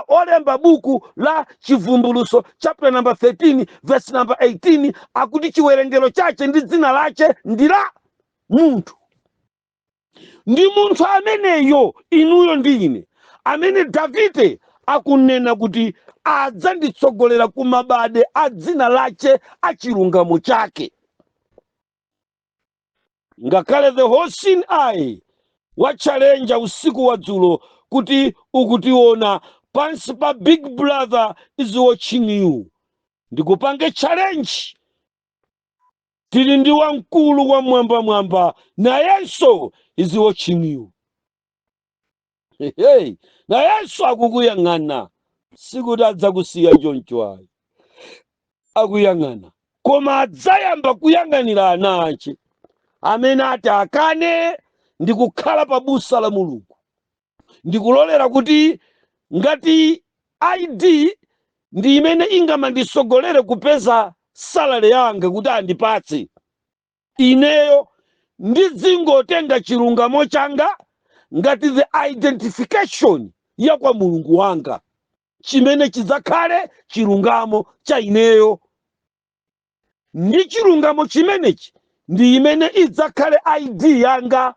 Olemba buku la Chivumbulutso chapter number 13 verse number 18 akuti chiwerengero chache ndi dzina lache ndi la munthu. Ndi munthu ameneyo, inuyo ndi ine, amene Davide akunena kuti adzanditsogolera ku mabade a dzina lache a chilungamo chake. Ngakhale the All Seeing Eye wachallenja usiku wa dzulo kuti ukutiona pansi pa Big Brother is watching you, ndikupange challenge. Tili ndi wamkulu wa mwambamwamba, nayenso is watching you. Hey, nayenso akukuyang'ana. Sikuti adzakusiya choncho ayi, akuyang'ana, koma adzayamba kuyang'anira ana ache amene ati akane ndi kukhala pa busa la Mulungu, ndikulolera kuti ngati ID ndi imene ingamandisogolere kupeza salary yanga kuti andipatse ineyo, ndidzingotenga chilungamo changa ngati the identification ya kwa Mulungu wanga, chimene chidzakhale chilungamo cha ineyo, ndi chilungamo chimenechi ndi imene idzakhale ID yanga.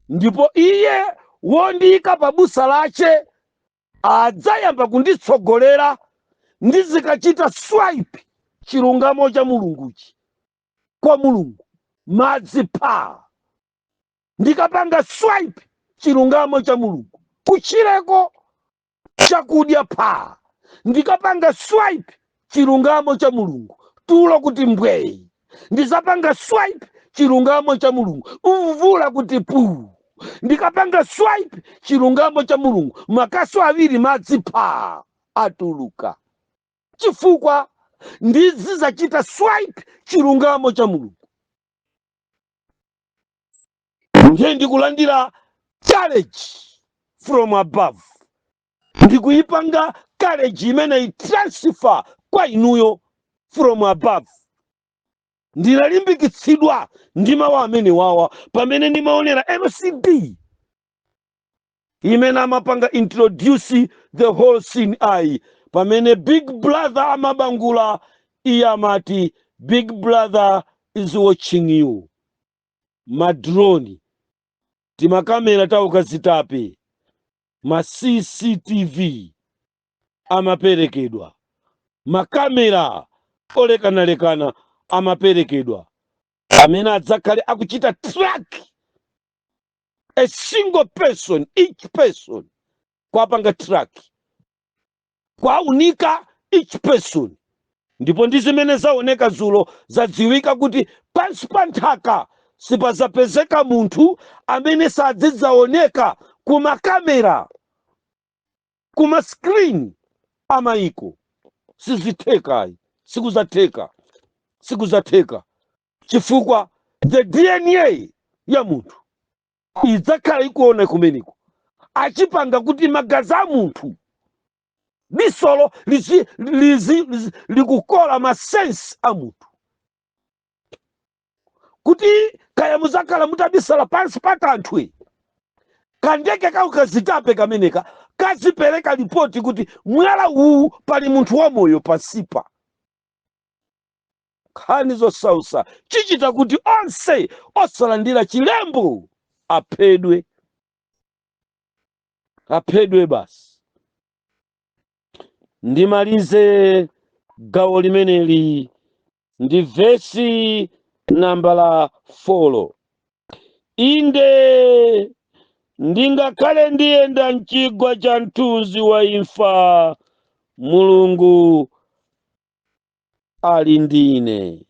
Ndipo iye wondiyika pa busa lache adzayamba kunditsogolera. Ndizikachita swipe chilungamo cha Mulunguchi kwa Mulungu, madzi pha. Ndikapanga swipe chilungamo cha Mulungu kutchireko, chakudya pha. Ndikapanga swipe chilungamo cha Mulungu, tulo kuti mbwee. Ndizapanga swipe chilungamo cha Mulungu, mvula kuti puu. Ndikapanga swipe chilungamo cha Mulungu, makasu awiri, madzi pha, atuluka, chifukwa ndizizachita swipe chilungamo cha Mulungu. Ndiye ndikulandira challenge from above, ndikuyipanga challenge imene transfer kwa inuyo from above. Ndinalimbikitsidwa ndi mawu amene wawa pamene ndimaonera LCD imene amapanga introduce the All Seeing Eye. Pamene Big Brother amabangula, iye amati, "Big Brother is watching you." Ma drone, timakamera taukazitape, ma CCTV amaperekedwa, makamera olekanalekana amaperekedwa, amene adzakhale akuchita track a single person, each person, kwapanga track, kwaunika each person. Ndipo ndi zimene zaoneka dzulo, zadziwika kuti pansi pa nthaka sipazapezeka munthu amene sadzidzaoneka kumakamera, kuma screen amayiko. Sizithekayi, sikuzatheka, sikuzatheka, chifukwa the DNA ya munthu idzakhala ikuona kumeneko. Achipanga kuti magazi a munthu, disolo lizi likukola ma sense a munthu, kuti kaya muzakhala mutabisala pansi pa tanthwe, kandeke kawo kazitape kameneka kazipereka ripoti kuti mwala uwu pali munthu wamoyo pansipa. Nkhani zosausa. Chichita kuti onse osalandira chilembo aphedwe, aphedwe basi. Ndimalize gawo limeneli ndi vesi nambala 4: "Inde ndingakhale ndiyenda mchigwa cha mthunzi wa imfa, Mulungu ali ndine."